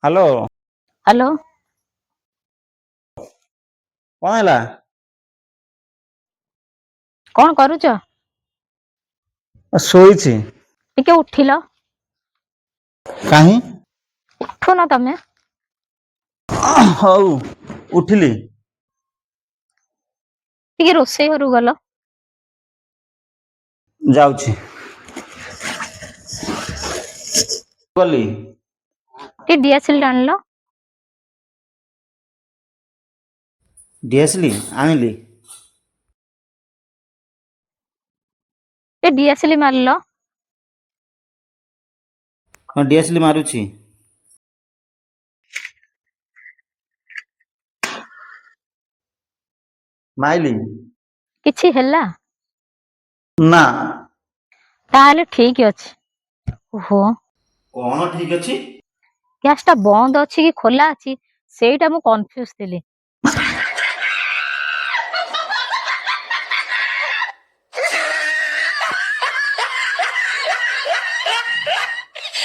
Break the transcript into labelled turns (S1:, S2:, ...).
S1: Hello.
S2: Hello.
S1: କଣ ହେଲା?
S2: କଣ କରୁଛ?
S1: ଶୋଇଛି।
S2: ଟିକେ ଉଠିଲ।
S1: କାହିଁ?
S2: ଉଠୁନ ତମେ।
S1: ହଉ, ଉଠିଲି।
S2: ଟିକେ ରୋଷେଇ ଘରକୁ ଗଲ।
S1: ଯାଉଛି, ଗଲି।
S2: ଟିକେ ଡିଆସିଲ ଆଣିଲ।
S1: ଡିଆସିଲି ଆଣିଲି।
S2: ଟିକେ ଡିଆସିଲି ମାରିଲ।
S1: ହଁ, ଡିଆସିଲି ମାରୁଛି। ମାଇଲି।
S2: କିଛି ହେଲା?
S1: ନା।
S2: ତାହେଲେ ଠିକ ଅଛି। ଓହୋ।
S1: କଣ ଠିକ ଅଛି?
S2: ଗ୍ୟାସ ଟା ବନ୍ଦ ଅଛି କି ଖୋଲା ଅଛି, ସେଇଟା ମୁଁ କନଫ୍ୟୁଜ ଥିଲି।